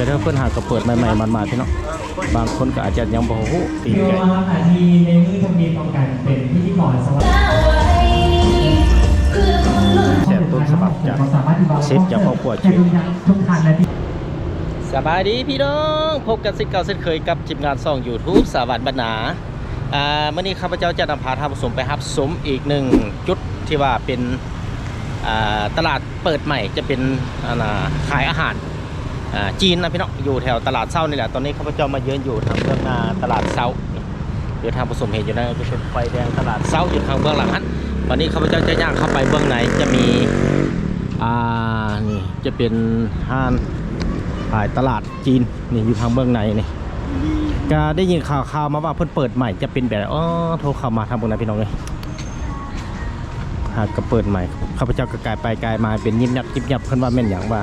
ເດີ ເພິ່ນຫາກໍເປີດໃໝ່ໆ ມັນມາພີ່ນ້ອງ ບາງຄົນກໍອາດຈະຍັງບໍ່ຮູ້ຕີນໄກ່ ໃນມື້ທຳອິດຂອງການເປັນພິທີກອນສະຫວັດ ແຊບຕົ້ນສະບັບຈາກເຊັບຈາກຄອບຄົວຈີນ. ສະບາຍດີພີ່ນ້ອງ ພົບກັນເຊັ່ນເກົ່າເຊັ່ນເຄີຍກັບທີມງານຊ່ອງຢູທູບສາວບ້ານນາ. ອ່າ ມື້ນີ້ຂ້າພະເຈົ້າຈະນຳພາທ່ານຜູ້ຊົມໄປຮັບຊົມອີກໜຶ່ງຈຸດທີ່ວ່າເປັນ ອ່າ ຕະຫຼາດເປີດໃໝ່ ຈະເປັນ ອັນນ່າ ຂາຍອາຫານ ອ່າ ຈີນນະພີ່ນ້ອງ ຢູ່ແຖວຕະຫຼາດເຊົ້ານີ້ແຫຼະ. ຕອນນີ້ຂ້າພະເຈົ້າມາເຢືອນຢູ່ທາງເບື້ອງໜ້າຕະຫຼາດເຊົ້າ ຢູ່ທ່ານຜູ້ຊົມເຫັນຢູ່ນັ້ນ ຈະເປັນໄຟແດງຕະຫຼາດເຊົ້າຢູ່ທາງເບື້ອງຫຼັງຫັ້ນ. ບັດນີ້ຂ້າພະເຈົ້າຈະຍ່າງເຂົ້າໄປເບື້ອງໃນ ຈະມີ ອ່າ ນີ້ຈະເປັນຮ້ານຂາຍຕະຫຼາດ ຈີນນີ້ ຢູ່ທາງເບື້ອງໃນນີ້ ກະໄດ້ຍິນຂ່າວໆມາວ່າເພິ່ນເປີດໃໝ່ຈະເປັນແບບໃດ. ໂອ້ ໂທເຂົ້າມາທາງເບື້ອງໃນພີ່ນ້ອງເອີຍ ຫາກະເປີດໃໝ່ ຂ້າພະເຈົ້າກະກາຍໄປກາຍມາເປັນຍິບຍັບຍິບຍັບ ເພິ່ນວ່າແມ່ນຫຍັງວ່າ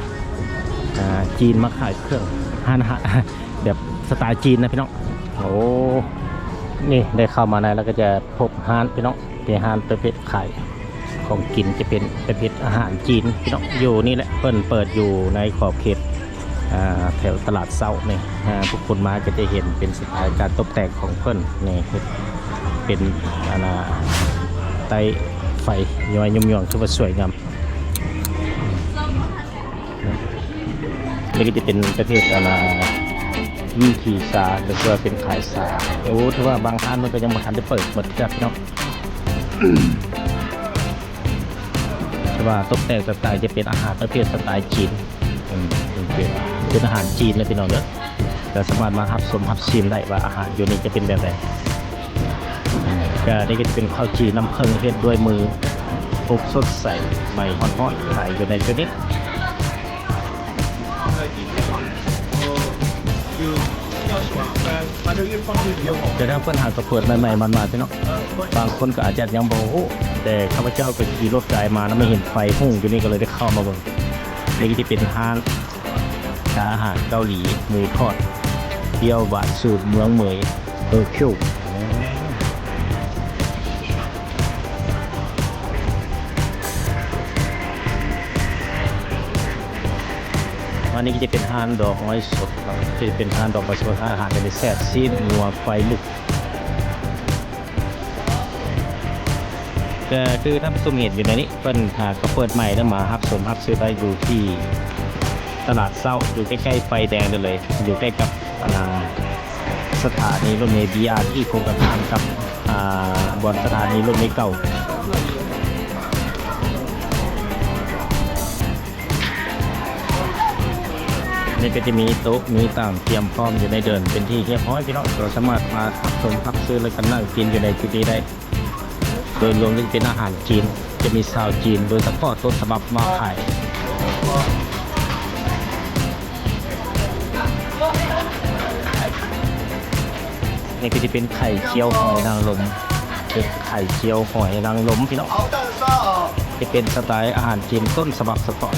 ອ່າ ຈີນມາຂາຍເຄື່ອງ ຮ້ານອາຫານແບບສະໄຕຈີນນະພີ່ນ້ອງ. ໂອ້ ນີ້ໄດ້ເຂົ້າມາໃນແລ້ວກະຈະພົບຮ້ານພີ່ນ້ອງ ເປັນຮ້ານປະເພດຂາຍ ຂອງກິນ ຈະເປັນປະເພດອາຫານຈີນພີ່ນ້ອງ. ຢູ່ນີ້ແຫຼະ ເພິ່ນເປີດຢູ່ໃນຂອບເຂດ ອ່າ ແຖວຕະຫຼາດເຊົ້ານີ້ ອ່າ ທຸກຄົນມາກໍຈະເຫັນເປັນສະໄຕການຕົບແຕ່ງຂອງເພິ່ນນີ້ ເປັນ ອັນນ່າ ໄຕ້ໄຟຍ້ອຍຍົມຍວງ ຖືວ່າສວຍງາມ. ນີ້ກໍຈະເປັນປະເພດ ອັນນ່າ ວິຖີຊາ ຫຼືວ່າເປັນຂາຍຊາ. ໂອ້ ຖືວ່າບາງຮ້ານເພິ່ນກໍຍັງບໍ່ທັນໄດ້ເປີດໝົດຈັກເນາະ. ແຕ່ວ່າຕົກແຕ່ງຕ່າງໆ ຈະເປັນອາຫານປະເພດສະໄຕຈີນ ເປັນ ເປັນອາຫານຈີນເດີພີ່ນ້ອງເດີ. ກໍສາມາດມາຮັບຊົມຮັບຊິມໄດ້ວ່າອາຫານຢູ່ນີ້ຈະເປັນແບບໃດ. ກໍນີ້ກໍຈະເປັນເຂົ້າຈີ່ນ້ຳເຜິ້ງເຮັດດ້ວຍມື ອົບສົດໃສ ໃໝ່ຮ້ອນໆ ຂາຍຢູ່ໃນຈຸດນີ້. ແຕ່ທາງເພິ່ນຫາກໍເປີດໃໝ່ໆ ມັນມາພີ່ນ້ອງ ບາງຄົນກໍອາດຈະຍັງບໍ່ຮູ້ ແຕ່ຂ້າພະເຈົ້າກໍຂີ່ລົດກາຍມານຳ ມາເຫັນໄຟຮຸ່ງຢູ່ນີ້ ກໍເລີຍໄດ້ເຂົ້າມາເບິ່ງ. ນີ້ກໍຈະເປັນຮ້ານອາຫານເກົາຫຼີ ໝູທອດ ປຽວຫວານສູດເມືອງເໝີຍ ເອີຄິວ. ອັນນີ້ກໍຈະເປັນຮ້ານດອກໄມ້ສົດເນາະ ຈະເປັນຮ້ານດອກໄມ້ສົດ ຮ້ານອາຫານກໍຈະແຊບ ຊີ້ນງົວ ໄຟລຸກ. ກໍຄືທ່ານຜູ້ຊົມເຫັນຢູ່ໃນນີ້ ເພິ່ນຫາກໍເປີດໃໝ່ ແລ້ວມາຮັບຊົມຮັບຊື້ໄດ້ຢູ່ທີ່ຕະຫຼາດເຊົ້າ ຢູ່ໃກ້ໆ ໄຟແດງນັ້ນເລີຍ ຢູ່ໃກ້ກັບ ອ່າ ສະຖານີລົດເມ ບີອາທີ ກົງກັນຂ້າມກັບ ອ່າ ບ່ອນສະຖານີລົດເມເກົ່າ. ນີ້ກໍຈະມີໂຕະມີຕັ່ງກຽມພ້ອມຢູ່ໃນເດີ່ນເປັນທີ່ຮຽບຮ້ອຍພີ່ນ້ອງ ກໍສາມາດມາຮັບຊົມຮັບຊື້ ແລ້ວກໍນັ່ງກິນຢູ່ໃນຈຸດນີ້ໄດ້. ໂດຍລວມກໍຈະເປັນອາຫານຈີນ ຈະມີຊາວຈີນ ໂດຍສະເພາະຕົ້ນສະບັບມາຂາຍ. ນີ້ກໍຈະເປັນໄຂ່ຈຽວຫອຍນາງລົມ ເປັນໄຂ່ຈຽວຫອຍນາງລົມພີ່ນ້ອງ ຈະເປັນສະໄຕອາຫານຈີນຕົ້ນສະບັບສະເພາະ.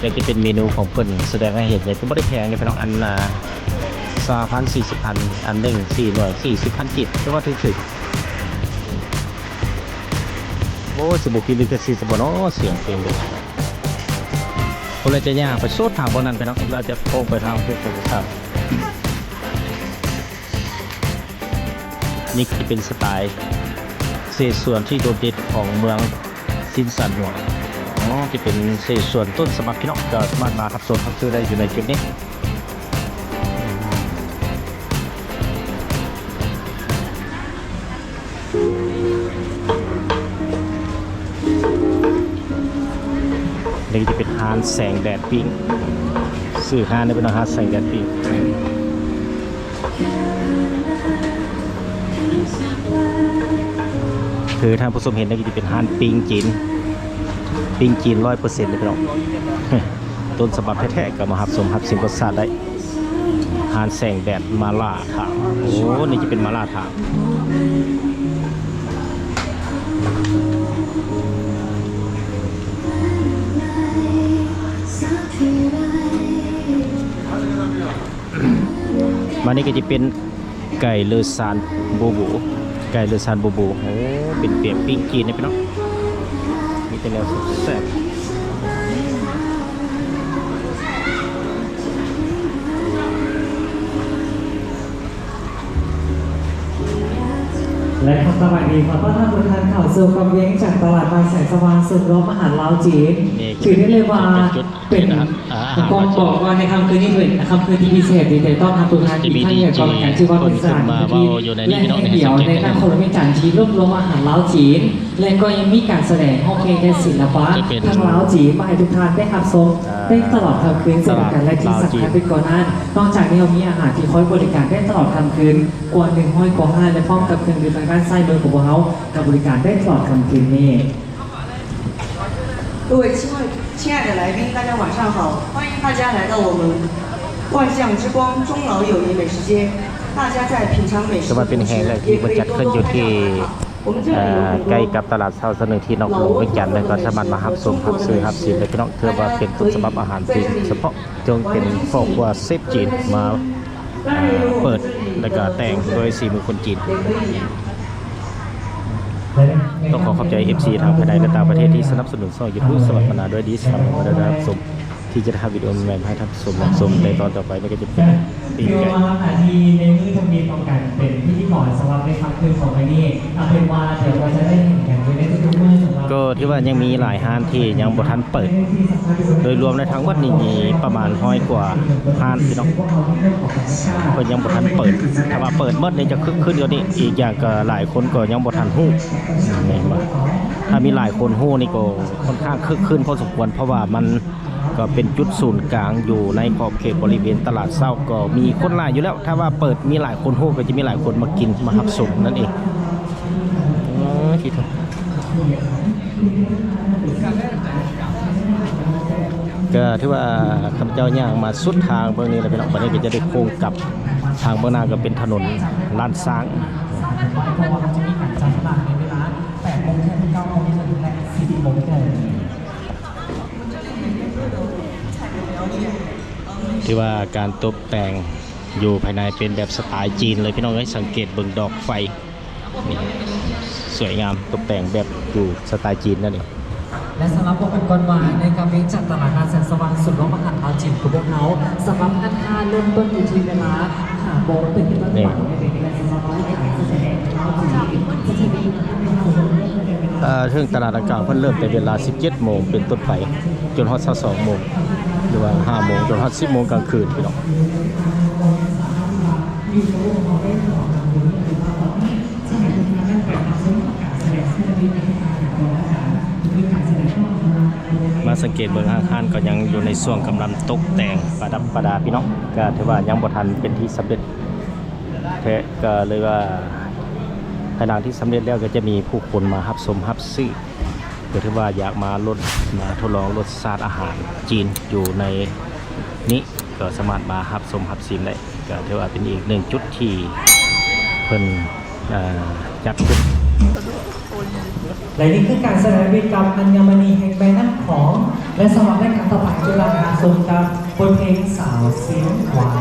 ແຕ່ທີ່ເປັນເມນູຂອງເພິ່ນ ສະແດງໃຫ້ເຫັນເລີຍ ກໍບໍ່ໄດ້ແພງເດ້ພີ່ນ້ອງ ອັນລະຊາວພັນ ສີ່ສິບພັນ ອັນໜຶ່ງ ສີ່ໜ່ວຍ ສີ່ສິບພັນກີບ ຖືວ່າຖືກໆ. ໂອ້ ຊິບໍ່ຜິດລິຂະສິດຊະບໍ່ເນາະ ສຽງເພງເດ້. ເພິ່ນລະຈະຍ່າງໄປສຸດທາງບ່ອນນັ້ນໄປເນາະ ລະຈະໂຄ້ງໄປທາງພຸ້ນໄປທາງ ນີ້ຄືເປັນສະໄຕເສສວນທີ່ໂດດເດັ່ນຂອງເມືອງຊິນຊານຫົວ. ອໍ ທີ່ເປັນເສສວນຕົ້ນສະບັບພີ່ນ້ອງ ກໍສາມາດມາຮັບຊົມຮັບຊື້ໄດ້ຢູ່ໃນຈຸດນີ້. ນີ້ຈະເປັນຮ້ານແສງແດດປີ້ງ ຊື່ຮ້ານນີ້ເປັນຮ້ານແສງແດດປີ້ງ. ຄືທ່ານຜູ້ຊົມເຫັນນີ້ກໍຈະເປັນຮ້ານປີ້ງຈີນ ປີ້ງຈີນຮ້ອຍເປີເຊັນເດ້ພີ່ນ້ອງ ຕົ້ນສະບັບແທ້ໆ ກໍມາຮັບຊົມຮັບຊິມລົດຊາດໄດ້. ຮ້ານແສງແດດມາລ່າຖາງ ໂອ້ ນີ້ຈະເປັນມາລ່າຖາງ. ມານີ້ກໍຈະເປັນໄກ່ເລີຊານບູບູ ໄກ່ ຫຼື ຊານບູບູ. ໂອ້ ເປັນປຽກປີ້ງຈີນເດ້ພີ່ນ້ອງ, ມີແຕ່ແນວແຊບໆ. ແລະ ຂໍສະບາຍດີ ຂໍຕ້ອນຮັບທຸກທ່ານເຂົ້າສູ່ກັບວຽງຈັນຕະຫຼາດນັດແສງສະຫວ່າງ ສູນລວມອາຫານລາວຈີນ. ຖືໄດ້ເລີຍວ່າເປັນ ອ່າ ບ່ອນບອກວ່າໃນຄ່ຳຄືນນີ້ເປັນຄ່ຳຄືນທີ່ພິເສດ ທີ່ຈະຕ້ອນຮັບທຸກທ່ານອີກຄັ້ງໃນການທີ່ວ່າເປັນສະຖານທີ່ ແລະ ແຫ່ງດຽວໃນນະຄອນຫຼວງວຽງຈັນທີ່ລວບລວມອາຫານລາວຈີນ ແລະ ກໍຍັງມີການສະແດງຮ້ອງເພງ ແລະ ສິລະປະທາງລາວຈີນມາໃຫ້ທຸກທ່ານໄດ້ຮັບຊົມ ອ່າ ໄດ້ຕະຫຼອດຄ່ຳຄືນເຊັ່ນດຽວກັນ. ແລະ ທີ່ສຳຄັນໄປກວ່ານັ້ນ ນອກຈາກນີ້ ເຮົາມີອາຫານທີ່ຄອຍບໍລິການໄດ້ຕະຫຼອດຄ່ຳຄືນກວ່າໜຶ່ງຮ້ອຍກວ່າຮ້ານ ແລະ ພ້ອມກັບເຄື່ອງດື່ມທາງດ້ານຊ້າຍມືຂອງພວກເຮົາ ກັບບໍລິການໄດ້ຕະຫຼອດຄ່ຳຄືນນີ້. 各位亲爱，亲爱的来宾，大家晚上好！欢迎大家来到我们万象之光中老友谊美食街。大家在品尝美食的同时， ຖືວ່າເປັນແຫ່ງແລກທີ່ເພິ່ນຈັດຂຶ້ນຢູ່ທີ່ ເອີ ໃກ້ກັບຕະຫຼາດເຊົ້າຊັ້ນໜຶ່ງທີ່ນະຄອນຫຼວງວຽງຈັນ ແລ້ວກໍສາມາດມາຮັບຊົມ ຮັບຊື້ ຮັບຊີມໄດ້ພີ່ນ້ອງ. ຖືວ່າເປັນຕົ້ນສະບັບອາຫານຈີນສະເພາະ ເຊິ່ງເປັນຄອບຄົວເຊຟຈີນມາ ເອີ ເປີດ ແລ້ວກໍແຕ່ງໂດຍສີມືຄົນຈີນ. ຕ້ອງຂໍຂອບໃຈ ເອັຟຊີ ທັງພາຍໃນ ແລະ ຕ່າງປະເທດທີ່ສະໜັບສະໜູນຊ່ອງຢູທູບສະຫວັດປະນາດ້ວຍດີ ສະໜັບສະໜູນມາໂດຍການຮັບຊົມ ທີ່ຈະທຳວິດີໂອໃໝ່ໆໃຫ້ທ່ານຜູ້ຊົມຮັບຊົມ. ແຕ່ຕອນຕໍ່ໄປມັນກໍຈະເປັນປີ້ງໄກ່ ເປັນມື້ທຳອິດຂອງການເປັນພິທີກອນສຳລັບໃນຄ່ຳຄືນຂອງມື້ນີ້. ເອົາເປັນວ່າດຽວກໍຈະໄດ້ເຫັນກັນຢູ່ໃນທຸກໆມື້ສຳລັບ ກໍຖືວ່າຍັງມີຫຼາຍຮ້ານທີ່ຍັງບໍ່ທັນເປີດ. ໂດຍລວມແລ້ວທັງໝົດນີ້ມີປະມານຮ້ອຍກວ່າຮ້ານພີ່ນ້ອງ ເພິ່ນຍັງບໍ່ທັນເປີດ. ຖ້າວ່າເປີດໝົດນີ້ຈະຄຶກຄື້ນກວ່ານີ້. ອີກຢ່າງກໍຫຼາຍຄົນກໍຍັງບໍ່ທັນຮູ້ ແມ່ນບໍ່? ຖ້າມີຫຼາຍຄົນຮູ້ນີ້ກໍຄ່ອນຂ້າງຄຶກຄື້ນພໍສົມຄວນ ເພາະວ່າມັນ ກໍເປັນຈຸດສູນກາງຢູ່ໃນຂອບເຂດບໍລິເວນຕະຫຼາດເຊົ້າ ກໍມີຄົນຫຼາຍຢູ່ແລ້ວ. ຖ້າວ່າເປີດມີຫຼາຍຄົນຮູ້ ກໍຈະມີຫຼາຍຄົນມາກິນມາຮັບຊົມນັ້ນເອງ. ໂອ້ຍ ທີ່ ກໍຖືວ່າຂ້າພະເຈົ້າຍ່າງມາສຸດທາງເບິ່ງນີ້ແລ້ວພີ່ນ້ອງ. ບັດນີ້ກໍຈະໄດ້ໂຄ້ງກັບ ທາງເບື້ອງໜ້າກໍເປັນຖະໜົນລ້ານຊ້າງ. ເພາະວ່າເຮົາຈະມີການຈັບສະຫຼາກໃນເວລາແປດໂມງເຖິງເກົ້າໂມງເຖິງ ແລະ ສິບໂມງເຖິງ. ຖືວ່າການຕົບແຕ່ງຢູ່ພາຍໃນເປັນແບບສະໄຕຈີນເລີຍພີ່ນ້ອງເອີຍ. ສັງເກດເບິ່ງດອກໄຟນີ້ ສວຍງາມ ຕົບແຕ່ງແບບຢູ່ສະໄຕຈີນນັ້ນເອງ. ແລະ ສຳລັບບອກກັນກ່ອນວ່າ ໃນການວຽງຈັນຕະຫຼາດນັດແສງສະຫວ່າງ ສູນລວມອາຫານລາວຈີນຂອງພວກເຮົາ ສຳລັບຮ້ານຄ້າເລີ່ມຕົ້ນຢູ່ທີ່ເວລາຫ້າໂມງເປັນຕົ້ນໄປ. ເອີ ເຖິງຕະຫຼາດດັ່ງກ່າວເພິ່ນເລີ່ມແຕ່ເວລາສິບເຈັດໂມງເປັນຕົ້ນໄປ ຈົນຮອດຊາວສອງໂມງ ຫຼືວ່າຫ້າໂມງ ຈົນຮອດສິບໂມງກາງຄືນພີ່ນ້ອງ. ມາສັງເກດເບິ່ງ ທາງຮ້ານກໍຍັງຢູ່ໃນຊ່ວງກຳລັງຕົກແຕ່ງປະດັບປະດາພີ່ນ້ອງ. ກໍຖືວ່າຍັງບໍ່ທັນເປັນທີ່ສຳເລັດ ແທ້ ກໍເລີຍວ່າພາຍຫຼັງທີ່ສຳເລັດແລ້ວ ກໍຈະມີຜູ້ຄົນມາຮັບຊົມຮັບຊື້ ກໍຖືວ່າຢາກມາລົດ ມາທົດລອງລົດຊາດອາຫານຈີນຢູ່ໃນນີ້ ກໍສາມາດມາຮັບຊົມຮັບຊີມໄດ້. ກໍຖືວ່າເປັນອີກໜຶ່ງຈຸດທີ່ເພິ່ນ ເອີ ຈັດຂຶ້ນ. ແລະ ນີ້ຄືການສະແດງວຽກກັບອັນຍະມະນີແຫ່ງແມ່ນ້ຳຂອງ ແລະ ສຳລັບໃນຄັ້ງຕໍ່ໄປ ຈຸລານາຊົມກັບບົດເພງສາວຊຽງຂວາງ.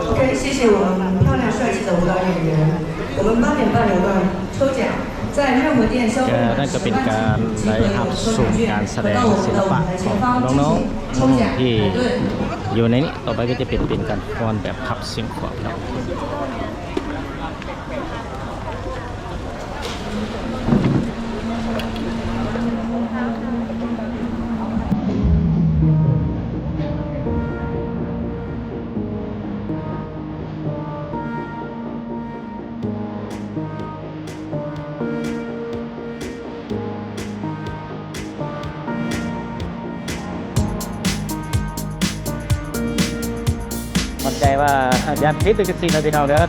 OK，谢谢我们漂亮帅气的舞蹈演员。我们八点半有个抽奖，在热门店消费满十万起即可得抽奖券，和到我们的舞台前方进行抽奖排队。 ທີ່ຢູ່ໃນນີ້ ຕໍ່ໄປກໍຈະເປັນ ເປັນການຟ້ອນແບບຂັບສຽງຂວາງເນາະ. ໝັ້ນໃຈວ່າຢ້ານຜິດລິຂະສິດນະພີ່ນ້ອງເດີ. ເ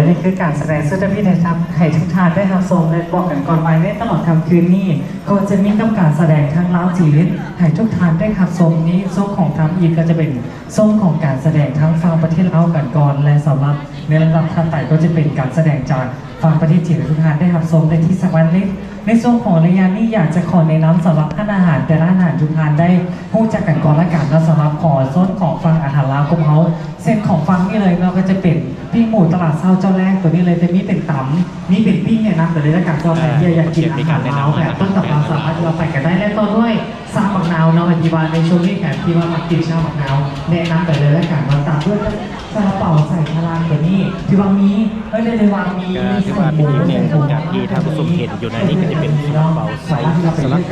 ນີ້ຄືການສະແດງເຊີດທຳອິດໃຫ້ທັບ ໃຫ້ທຸກທ່ານໄດ້ຮັບຊົມ ແລະ ບອກກັນກ່ອນວ່າໃນຕະຫຼອດຄ່ຳຄືນນີ້ ກໍຈະມີກັບການສະແດງທັງລາວຈີນ ໃຫ້ທຸກທ່ານໄດ້ຮັບຊົມ. ນີ້ໂຊນຂອງທຳອິດກໍຈະເປັນໂຊນຂອງການສະແດງທາງຝັ່ງປະເທດລາວກັນກ່ອນ ແລະ ສຳລັບໃນລຳດັບຖັດໄປກໍຈະເປັນການສະແດງຈາກຝັ່ງປະເທດຈີນ ໃຫ້ທຸກທ່ານໄດ້ຮັບຊົມ. ແລະ ທີ່ສຳຄັນເລີຍ ໃນຊ່ວງຂອງໄລຍະນີ້ ຢາກຈະຂໍແນະນຳສຳລັບຮ້ານອາຫານ ແຕ່ລະຮ້ານອາຫານ ທຸກທ່ານໄດ້ຮູ້ຈັກກັນກ່ອນລະກັນເນາະ. ສຳລັບຂອງໂຊນຂອງຝັ່ງອາຫານລາວຂອງເຮົາ ເຊັ່ນຂອງຝັ່ງນີ້ເລີຍເນາະ ກໍຈະເປັນປີ້ງໝູຕະຫຼາດເຊົ້າເຈົ້າແລກໂຕນີ້ເລີຍ ຈະມີເປັນຕຳ ມີເປັນປີ້ງ ແນະນຳໄປເລີຍລະກັນ. ສຳລັບໃຜທີ່ຢາກກິນອາຫານລາວແບບຕົ້ນຕຳຮັບ ສາມາດທີ່ວ່າໄປກັນໄດ້. ແລະ ຕໍ່ດ້ວຍຊາບັກນາວເນາະ ທີ່ວ່າໃນຊ່ວງນີ້ແຂກທີ່ວ່າມັກກິນຊາບັກນາວ ແນະນຳໄປເລີຍລະກັນເນາະ. ຕາມດ້ວຍ ຊາລາເປົາໃສ່ທາລານໂຕນີ້ ຖືວ່າມີ ເອີ້ນໄດ້ເລີຍວ່າມີ ກໍຖືວ່າເປັນອີກໜຶ່ງ ຈາກທີ່ທ່ານຜູ້ຊົມເຫັນຢູ່ໃນນີ້ ກໍຈະເປັນຊາລາເປົາໃສ່ຜັກສະລັດ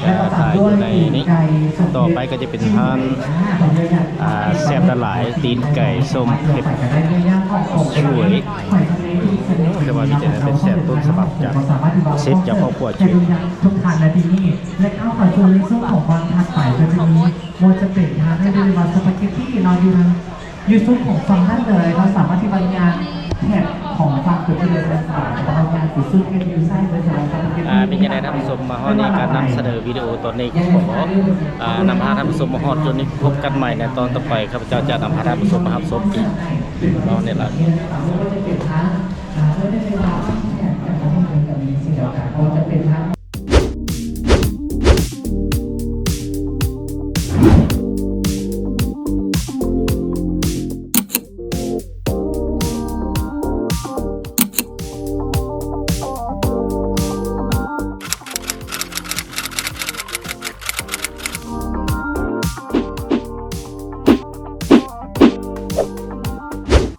ແລ້ວກໍຕາມດ້ວຍຕີນໄກ່ສົ້ມເຜັດ ຕໍ່ໄປກໍຈະເປັນທານ ອ່າ ແຊບຫຼາຍໆ ຕີນໄກ່ສົ້ມເຜັດຊ່ວຍ ແຕ່ວ່າມີແຕ່ແນວແຊບໆ ຕົ້ນສະບັບຈາກ ເຊັດຈາກຄອບຄົວຈວຍ ທຸກທ່ານໃນທີ່ນີ້ ແລະ ເຂົ້າໄປສູ່ໃນຊ່ວງຂອງວັນຖັດໄປ ກໍຈະມີ ບໍ່ຈະເປັນທາງ ເອີ້ນໄດ້ເລີຍວ່າສະປາເກັດຕີເນາະ ຢູ່ທາງ ຢູ່ຊຸດຂອງຝັ່ງນັ້ນເລີຍ. ເຮົາສາມາດທີ່ວ່າຍ່າງແທັບຂອງຝັ່ງຕົວທີ່ເລີຍໄດ້ສະບາຍ ແຕ່ວ່າຍ່າງໄປຊຸດເຮັດຢູ່ຊ້າຍເລີຍ ສະບາຍສະປາເກັດຕີ. ອ່າ ເປັນຈັ່ງໃດທ່ານຜູ້ຊົມ ມາຮອດນີ້ການນຳສະເໜີວິດີໂອຕອນນີ້ ຂໍ ອ່າ ນຳພາທ່ານຜູ້ຊົມມາຮອດຈຸດນີ້. ພົບກັນໃໝ່ໃນຕອນຕໍ່ໄປ ຂ້າພະເຈົ້າຈະນຳພາທ່ານຜູ້ຊົມມາຮັບຊົມອີກເນາະ. ນີ້ລະ ບໍ່ຈະເປັນທາງ